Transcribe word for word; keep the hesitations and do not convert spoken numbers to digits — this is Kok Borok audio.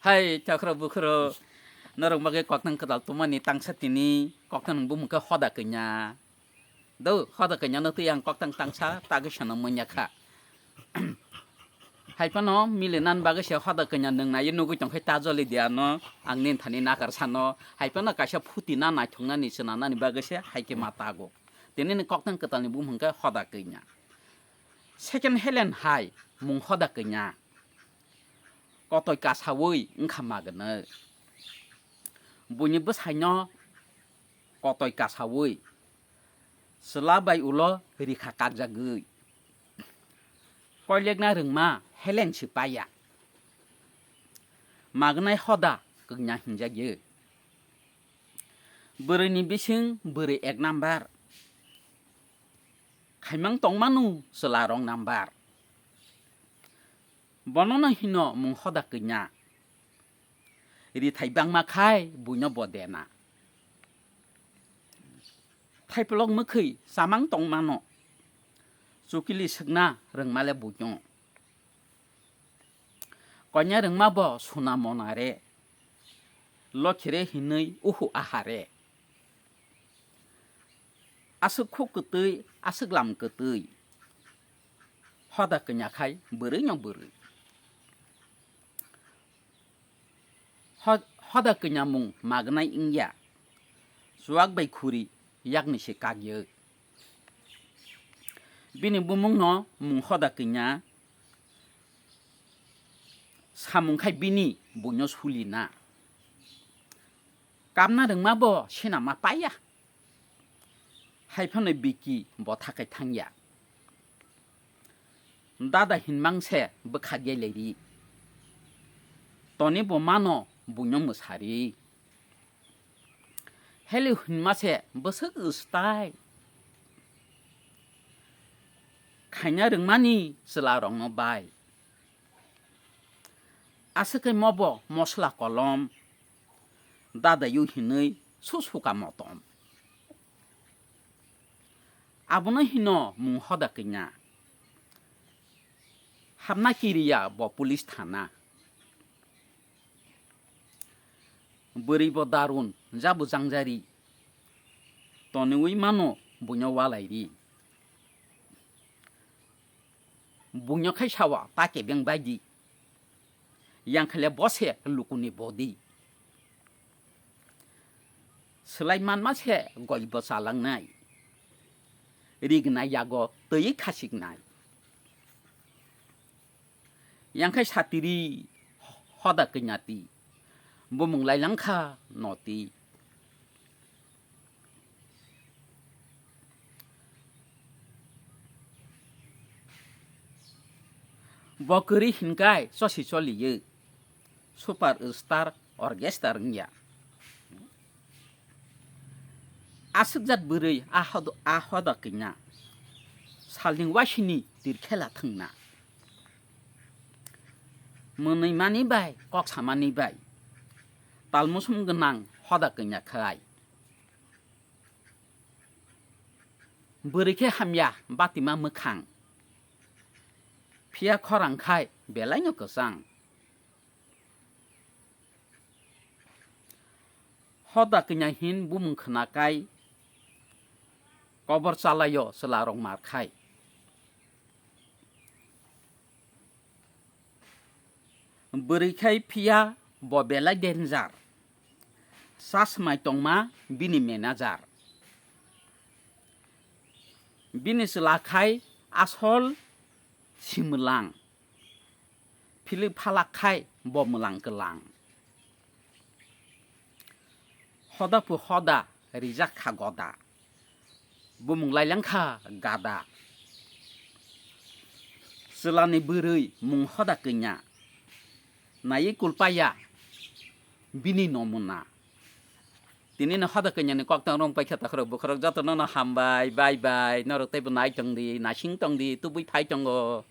Hai, chakra bukhro, norok bagwi koktang kwtal tumani tangsa tini, koktang bumung khe hoda kanya. Do, hoda kanya no twi ang koktang tangsa, tagwi sana munya kha. Hai phano milinan bagwi se hoda kanya nung nai nugwi tong khe ta joli dia no, ang nin thani nakar sano. Hai phano kaisa phuti na naithok nani chwna nani bagwi se hai khe ma tago. Tini ni koktang kwtal ni bumung khe hoda kanya. Second Helen hai mung hoda kanya. Kotoi kasawi wngkha magwnwi. Buini bwsaino kotoi kasawi chwla bai ulo rikha kakjagwi. Koilekna rwngma Helen se paiya. Magnai hoda kwknya hinjakya. Bwrwini bising bwrwi ek number. Khaimang tongmanu chwla wrong number. Bonono hino mung hoda kanya. Rithai bangma khai buino bo dena. Thaipolok mwkhwi chamang tongmano. Chukili swkna rwngmale buino. Konya rwngma bo suna monare. Lokhire hinwi uhu ahare. Aswk khuk kwtwi, aswk lam kwtwi. Hoda kanya khai bwrwino bwrwi. Ho-, hoda kanya mung magnai wngya. Chuwak bai khuri yakni se kakya. Bini bumungno mung hoda kanya. Samung khai bini buino sulina. Kamna rwngma bo sena ma paiya. Hai phano biki bo thakai thangya. Dada hinmang se bwkha gelai ri. Toni bo mano buino mwsari. Hello hinma se bwswk swtai. Khaina rwngmani chwla rokno bai. Aswk khe mobo mosla kolom, dadayu hinwi susuka motom. Abono hino mung hoda kanya. Hapna kiriya bo police thana. Bwrwi bo darun, jabo jangjari. Toniwi mano buino walai ri. Buino khai sawa ta kebeng baidi. Yang khaile bo se lukuni bodi. Swlai manma se goi bo chalangnai. Rigna yago twi khasiknai. Yang khai satiri hoda kanya ti. Bumung lai langkha noti. Bo kwrwi hinkai chosi choliyo. Super star orchestra wngya. Aswk jat bwrwi a hodo-, a hoda kanya. Salni wasini tir khela thwngna. Mwnwi mani bai, kok samani bai. Talmusum gwnang hoda kanya khai. Bwrwi khe hamya batima mwkhang. Phiya khorang khai belaino kwchang. Hoda kanya hin bumung khna kai. Kobor chalaio chwla rok mar khai. Bwrwi khai phiya bo belai danger. Chasmai tongma bini manager. Bini chwla khai asol simwlang. Philip phalak khai bo mwlang kwlang. Hoda pu hoda rijak kha goda. Bumung lai langkha gada. Chwlani bwrwi mung hoda kanya. Naiwi kulpaya bini nomuna. Tini no hoda kanya ni koktang rong paikha takhorok bukhorok joto no no hambai, bye bye, norok teibo nai tong di, naising tong di, tubui phai tongo.